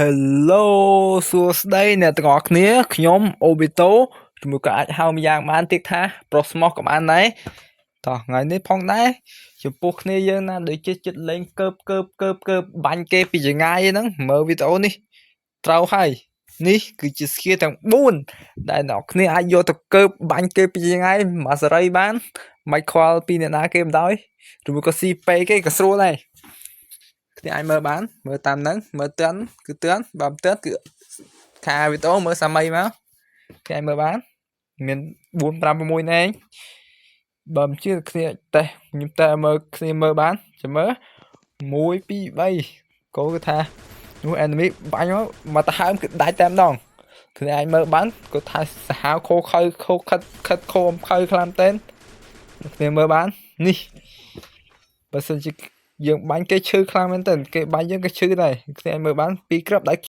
Hello សួស្តីអ្នកទាំងអស់គ្នាខ្ញុំអូប៊ីតូជាមួយក៏អាចហៅម្យ៉ាងបានទៀតថាប្រុសស្មោះក៏បានដែរតោះថ្ងៃនេះផងដែរចំពោះគ្នាយើងណាដូចជាចិត្តលេងកើបកើបកើបកើបបាញ់គេពីចង្ងាយហ្នឹងមើលវីដេអូនេះត្រូវហើយនេះគឺជា skill ទាំង4ដែលអ្នកគ្នាអាចយកទៅកើបបាញ់គេពីចង្ងាយមកសេរីបានមិនខ្វល់ពីអ្នកណាគេមិនដោយឬមួយក៏ស៊ីពេគេក៏ស្រួលដែរ គ្នាអាចមើលបានមើលតាមហ្នឹងមើលទាន់គឺទាន់បើមិនទាន់គឺខាវីដេអូមើលសាមីមកគ្នាអាចមើលបានមាន4 5 6ណែងបើមិនជឿគ្នាតេស្តខ្ញុំតេស្តមើលគ្នាមើលបានចាំមើល1 2 3គោគឺថានោះ enemy បាញ់មកមកទៅហើមគឺដាច់តែម្ដងគ្នាអាចមើលបានគាត់ថាសាហាវខោខៅខោខិតខិតខោខៅខ្លាំងមែនគ្នាមើលបាននេះបើសិនជាយើងបាញ់គេឈឺខ្លាំងមែនទែនគេបាញ់យើងក៏ឈឺដែរគ្នាអាចមើលបានពីរគ្រាប់ដាច់